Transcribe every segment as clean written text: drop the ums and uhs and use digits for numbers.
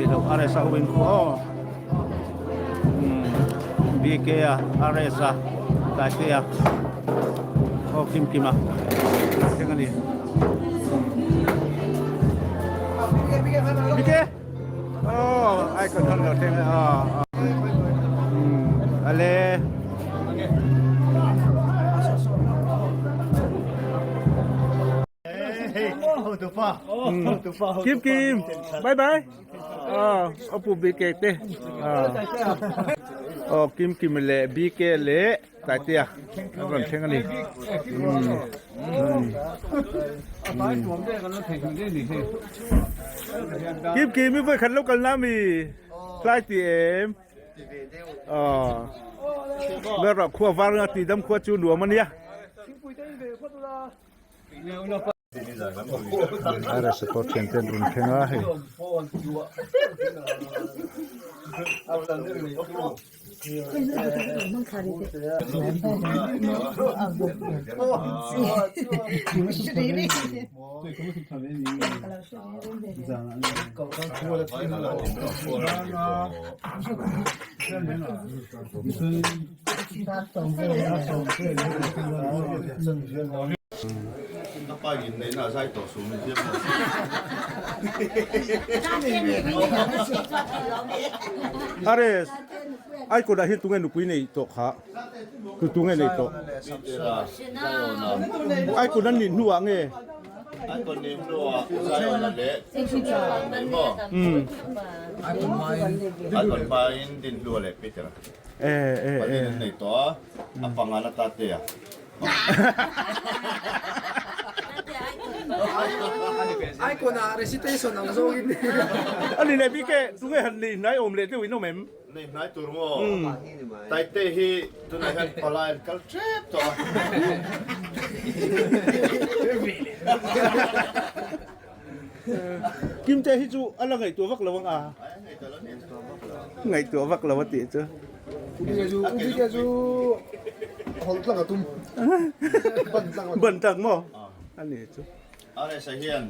ve loh RS-a ho in khu aw umm BK-a RS-a Taitea aw Kimkima thleng a ni BK aw icon ho lo thleng a aw umm ale. Kim Kim bye bye apu BK te aw Kim Kim leh BK leh Taitea an rawn thleng a ni Kim Kim i vawikhat lo kalna mi tlai ti em aw lalrah khua var anga tuidam khua chu nuam a nia. Ara support thian ten rawn thleng a hei. Are ai kutah hian tunge nupui nei tawh kha tu tunge nei tawh ai kut an nih hnuah nge Pali an nei tawh a, a pangan a tate a. Icon ah recitation ang zawngin. Ani leh bik e, tunge han nei hnai awm leh deuh in awm em? Nei hnai tur maw? Taite hi tunah hian palai an kal tep tawh a. Kimte hi chu a la ngaihtuah vak lo ang a. Ngaihtuah vak lo a tih chu. Ubike chu hawlh tlak a tum. Ban tlak. Ban tlak maw? A ni chu. RSA hian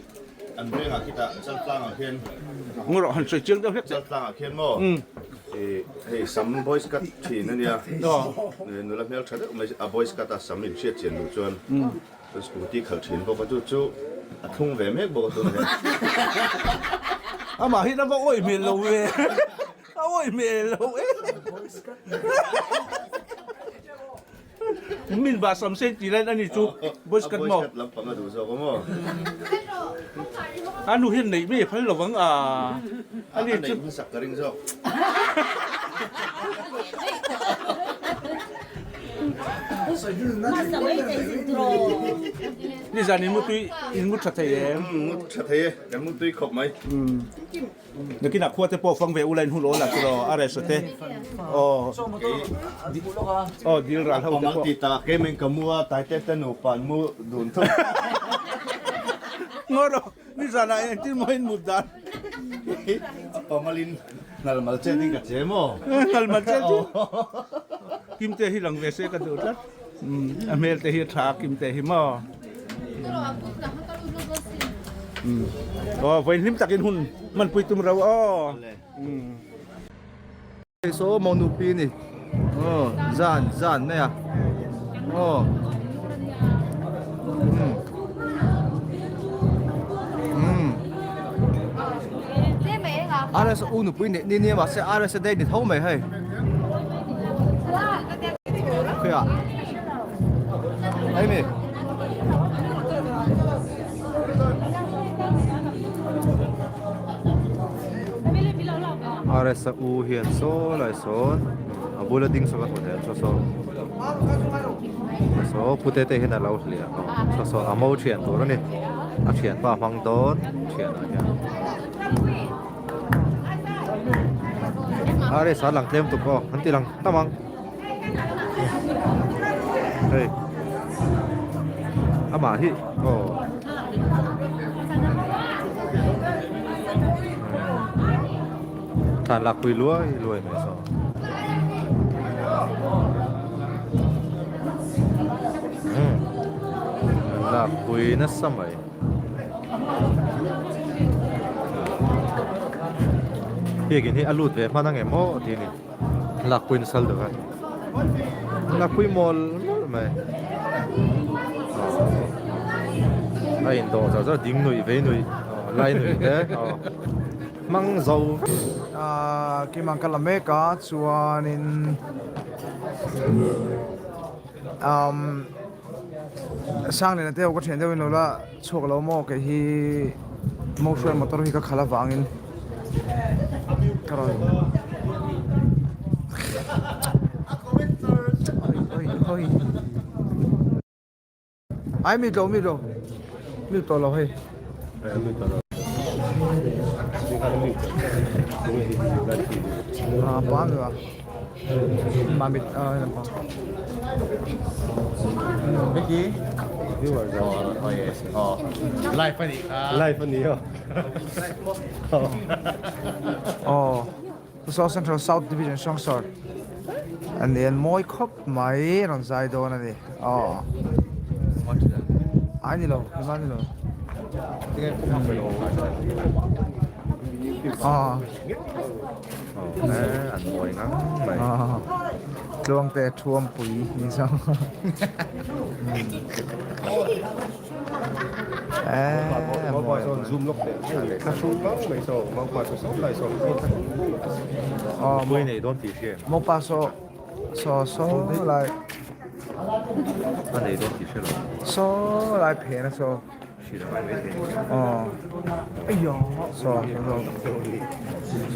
an vengah khitah Chaltlangah khian. Ngawrh han sawi chiang deuh hlek. Chaltlangah khian maw? Hei sam boys cut thin a nia. Nula hmel tha deuh mai a boys cut a sam in hriat chian duh chuan. Scooty khalh thin bawk a chu chu a thlung ve mek bawk a tun hian. Amah hi a va awih hmel lo ve. A awih hmel lo e. Min bah sam sen tih lain ani chu boys cut maw. A boys cut lampang a duh zawk a maw. A nu hian neih mai a phal lovang a. Ani chu. A neih hmasak ka ring zawk. Nizan in mutui in ngut tha thei em? Ngut tha thei e, kan mutui khawp mai. Nakinah khua te pawh fang ve ula in hun awl ah chu rawh a rest te. Aw. Aw dil ral ho te pawh. Ti ta ke men ka mu a tai te te nupa an mu dun thung. Ngaw rawh nizan ah engtin maw in mut dan. A pamalin Ngalmal chet in ka che maw? Ngalmal chet in. Kimte hi lang ve se ka duh tlat. A hmel te hi a tha a Kimte hi maw? Aw vawi hlim takin hun hmanpui tum ro aw. Saw maw nupi ni. Aw zan zan mai a. Aw. RS u nupui nih ni nia mahse RS a day ni tho mai hei khawiah hei mi RS a u hian saw lai sawn a bula ding saw ka hmu thei a saw saw saw pute te hian a lo hliah a saw saw a mo thian tur a ni a thianpa hmang dawn thianah hian. RS a lang tlem tuk aw an ti lang tam ang hei amah hi aw thlan lak pui luai luai mai saw lak pui nasa mai. Biakin hi a lut ve hman ang em aw tih a ni. Lakpui nasal deuh a. Lakpui mawl mawlh mai. A indawh zar zar ding nuih vei nuih lai nuih te hmang zo vek. Keimah ka la mek a chuanin Sangliana te ho ka thian deuhin lo la chhuak lo maw kei hi Motor motor hi ka khalh avangin ka rawn ai mi tlo mi tlo mi tawh lo hei a pa mi a mamit a lampang Live a nih kha. Live a ni aw. Aw South Central South Division Sangsar an ni an mawi khawp mai rawn zai dawn a ni aw ai ni lo hema ni lo aw An mawi ngang mai. Tluangte Thuampui ni zawng. Pui nei dawn tih hria em? Mopa saw saw saw lai. A nei dawn tih hria lo. Saw lai phen a saw. Aw saw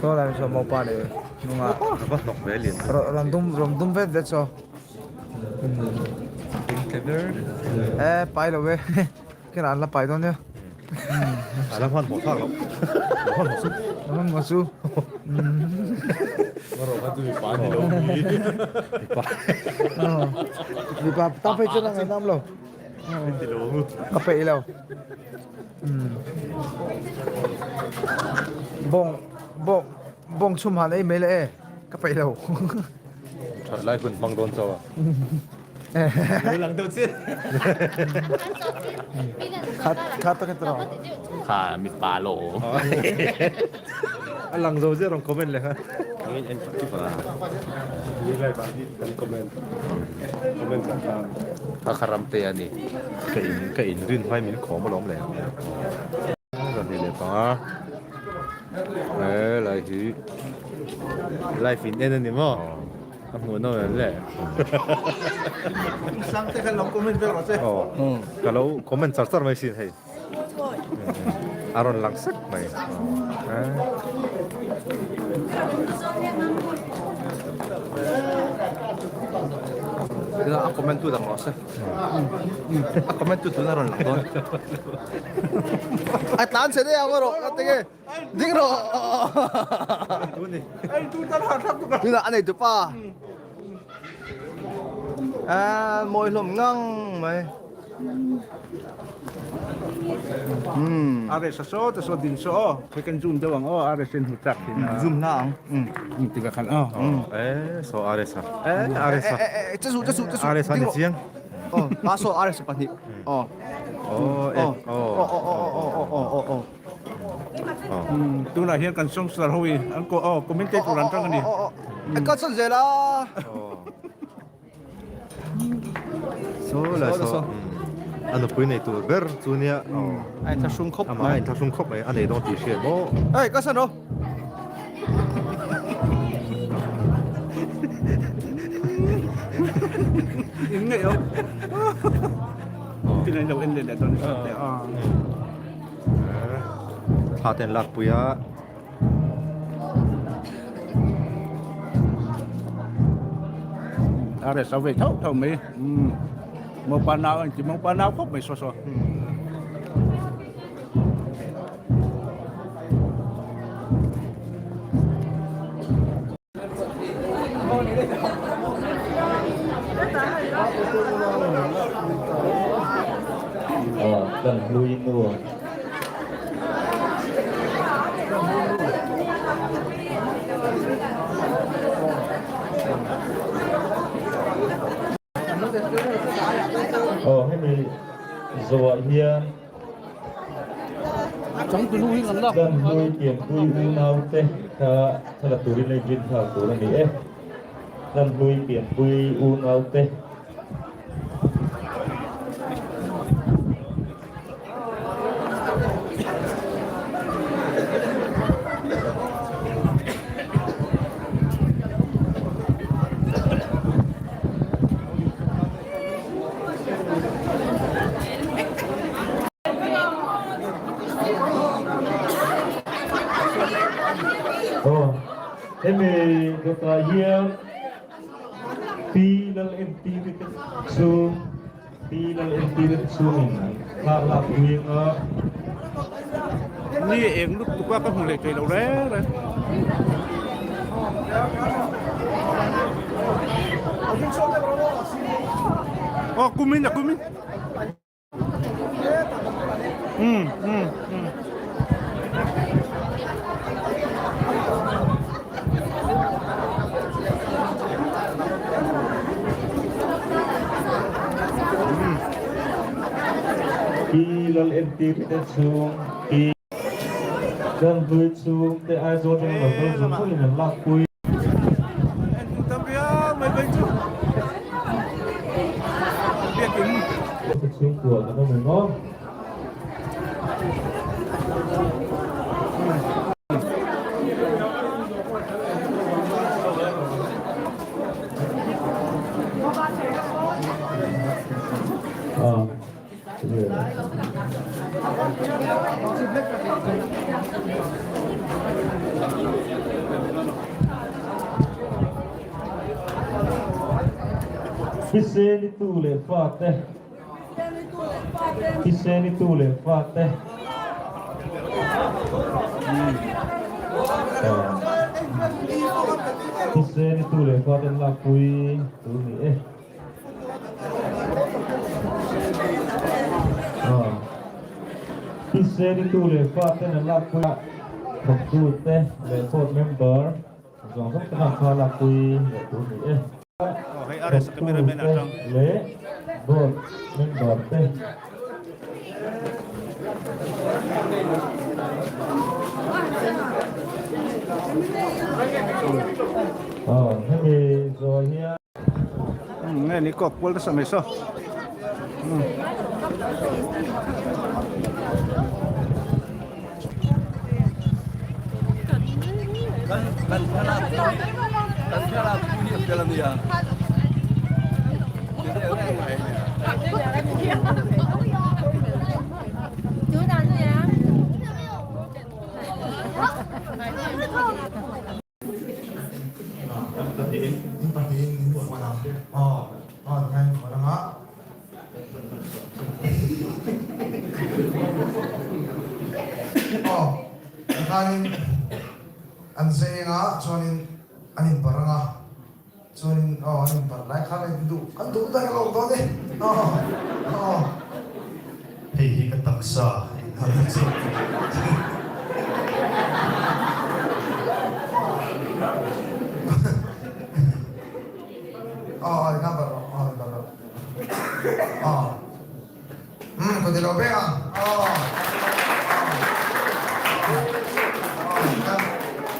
saw lai saw mopa leh hnungah. A va hnawk ve lian. Rawn dum rawn dum vet vet saw. E pai lo e kena an la pai dawn nia a la hman hmawh thlak lo hman hmawh chu hman hmawh chu mipa ta phei chuan a ngaihnawm lo ka peih lo bawng bawng bawng chhum han ei mai le e ka peih lo. That lai hun hmang dawn chauh a. Kha tak tawh. Kha mipa lo. A lang zo zia rawn comment leh kha. Kha kha ram te a ni. Ka in ka in rin hmai min khawm alawm le. Rawn ni leh pang a. He lai hi live in en a ni maw? A hmuh nawm em le? Sang te khan lo comment vel rawh che. Aw, ka lo comment char char mai sin hei. A rawn lang sek mai. A comment tu lang rawh se. A comment tu tuna rawn lang dawn. A tlan che deuh ang rawh ka ti nge. Ding rawh. Tuna a nei tu pa. A mawi hlawm ngang mai. A re sa saw te saw din saw aw. Khawi kan zoom deuh ang aw a re sen hmu chak thin a. Zoom hna ang. Ti ka khan aw. E saw a re sa. E a re sa. E che su che su che su. A re sa ni chiang. Aw pa saw a re sa pahnih. Aw. Aw e aw. Aw aw aw aw aw aw aw. Tunah hian kan songster ho hi an ko aw commentator an tang a ni. Ka chhan zel a. So la so a nupui nei tur ber chu nia a inthlahrung khawp mai a inthlahrung khawp mai a nei dawn tih hriat maw ei ka san ro in ngei o tin an lo en leh leh dawn a thla ten lakpui a. A reh sa ve thauh thauh mai mopa nau an ti mopa nau khawp mai saw saw. Kan hlui nu. Aw hemi zawhah hian Kan hlui pianpui unaute. kha thla la turin a inrin nghal tur a ni e. Hlanhlui pianpui unaute. Aw, hemi dawtah hian Pi Lalentiri te chhung Pi Lalentiri te chhungin an thla lak pui anga. Ni eng lutuk a ka hmu leh thei lo reng reng. Aw kumin a kumin. Um um um. Pi Lalentiri te chhung Pi Danhlui chhung te Aizawl atanga lo kal zawng zawngin an lakpui. Chhungkua kan awm em aw. Thiseni tu leh fate Thiseni tu leh fate Thiseni tu leh fate an lakpui tur ni e. Thiseni tu leh fa ten an lakpui a, thawktu te leh board member zawng zawng te khan thla lakpui leh tur ni e. Thawktu te leh board member te. Hemi zawh hian. Nge ni kawk kual nasa mai saw. An zeng a chuanin an inbarh ang a chuanin aw an inbarh lai khan an duh an duh daih alawm dawn e aw aw. Hei hi ka taksa inhal chu. Aw aw inhal barh rawh aw inbarh rawh aw umm ka ti lo vek ang aw aw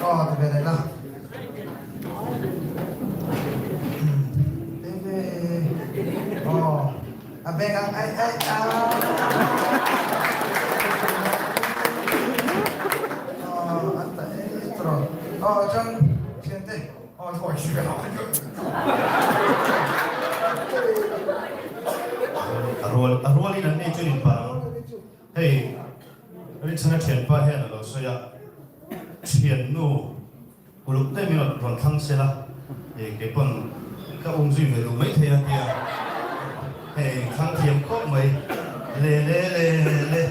aw aw ti ve leh la umm baby aw. A beng ang ai ai a. Aw an ta e tawh. Aw chuan thiante aw thawi si ve lo. A rual a rualin an ni chu in parh ang. Hei Rinchhana thianpa hian a lo sawi a, thiannu Uluk deuhin rawn rawn thlang se la, eh kei pawn ka um zui ve duh maithei a tia, hei thlang thiam khawp mai, le le le le,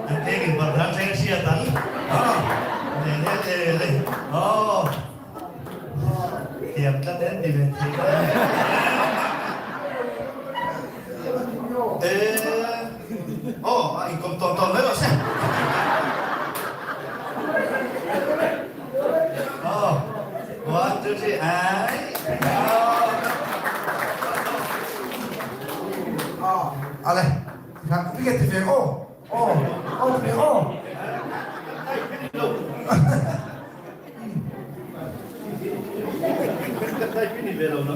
an keng in barh dan thleng hriat ang, ah le le le le, aw thiam tlat em ti ve thei ta eh, aw a inkawm tawn tawn mai rawh se. Oh, one, two, three, and... Oh, ale, nang ti ti ve oh, oh, oh ti oh. Type i ni ve lo na.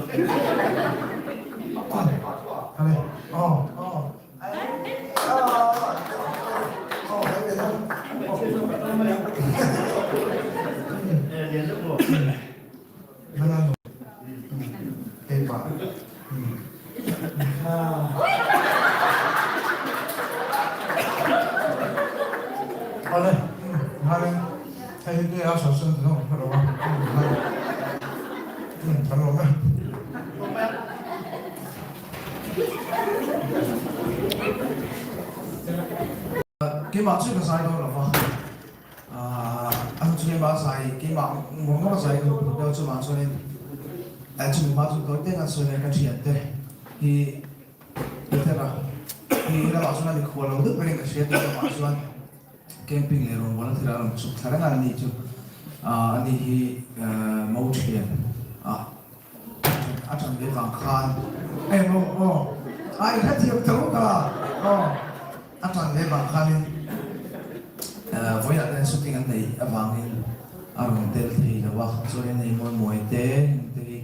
Keimah chu ka zai dawn lo va, a hnu chu keimah zai, keimah ngawr ngawr a zai ka hmu deuh chuvang chuanin chumi hma chu tawi te kan sawi leh ka thiante hi Petera hi lamah chuan a mikhual lo deuh berin ka hria tih lamah chuan Camping leh rawngbawlna thil a rawn chhuk thla reng a, ani chu ani hi mo thian a a ṭan ve vang khan eh maw aw a i hrethiam tho ka aw a ṭan ve vang khanin vawiinah te shooting an neih avangin a rawn tel thei lo a, chuanin hei mawi mawi te hengte hi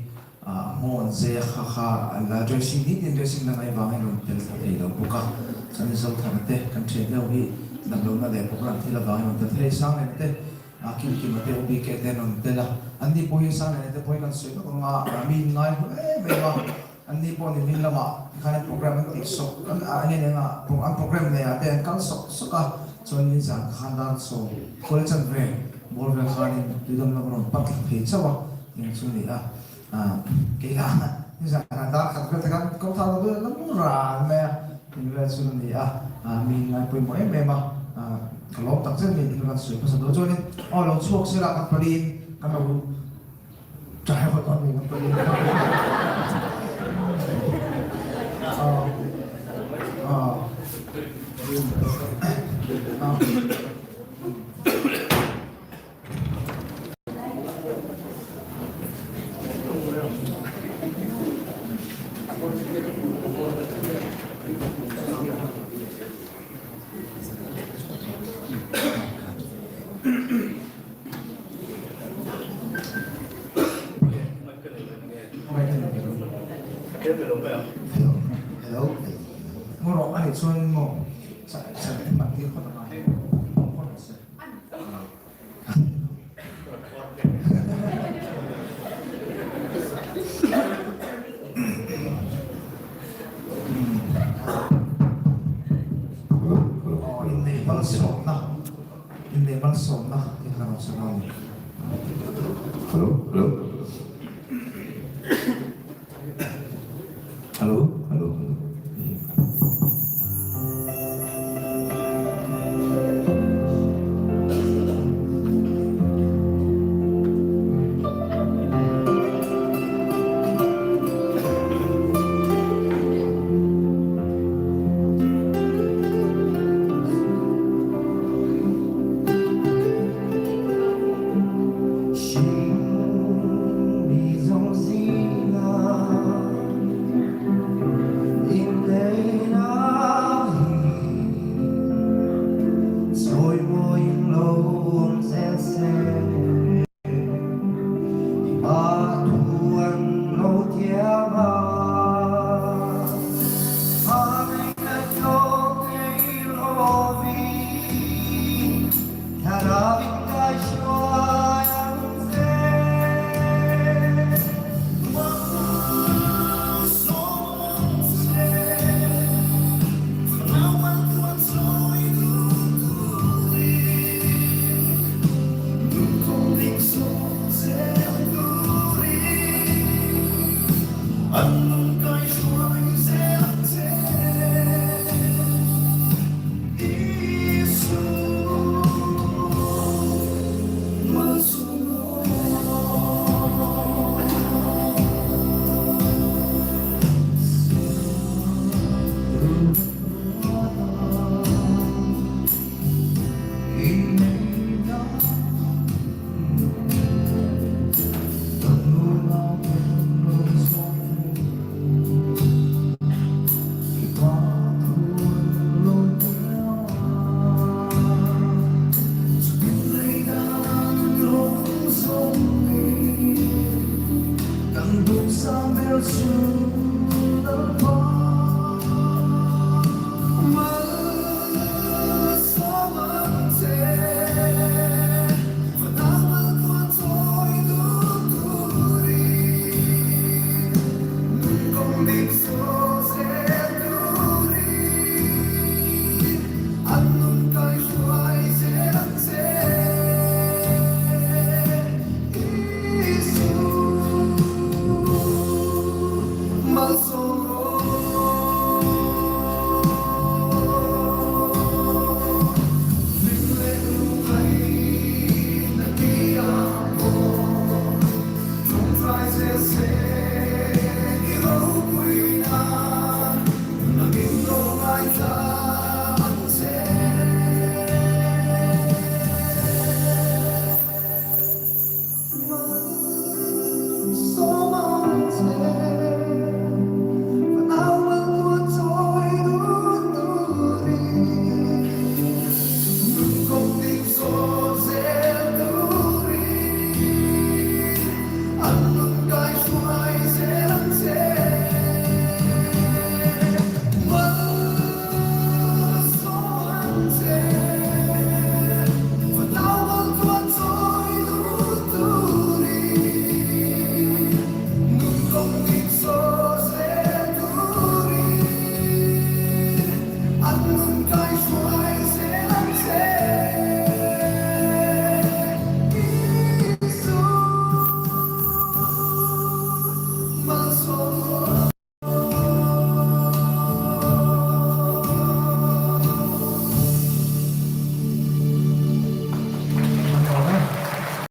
A hmawn zeh kha kha an la dressing nitin dressing dang ai vangin rawn tel thla thei lo bawk a, chuan Zothana te kan thian deuh hi damlohna leh program thil avangin rawn tel thei Sangliana te Kimkima te UBK te an rawn tel a, anni pawh hi Sangliana te pawh hi kan sawi lawk anga mi in ngai hlu em em a, anni pawh nimin lamah tikhan an program an tih sawk an eng eng a an program nei ah te an kal sawk sawk a, chuan nizan khan dar sawm kual chanve bawr vel khanin tuidam lam a rawn pan thla thei chauh a. Eng chu ni a, kei a nizan ah dar khat vel te khan ko thar lo vel la mu ran mai a, eng vel chu ni a, mi in ngai pawimawh em em a, ka lawm tak zet mai tih kan sawi hmasa dawn chuanin aw lo chhuak sela kan paliin kan lo try haw dawn ni kan paliin aw aw aw. Hello. Mo rawh a nih chuan maw hman tir phawt a ngai. Inneih malsawmna Inneih malsawmna tih kha rawn sawi a ni. Hello hello Hello hello hello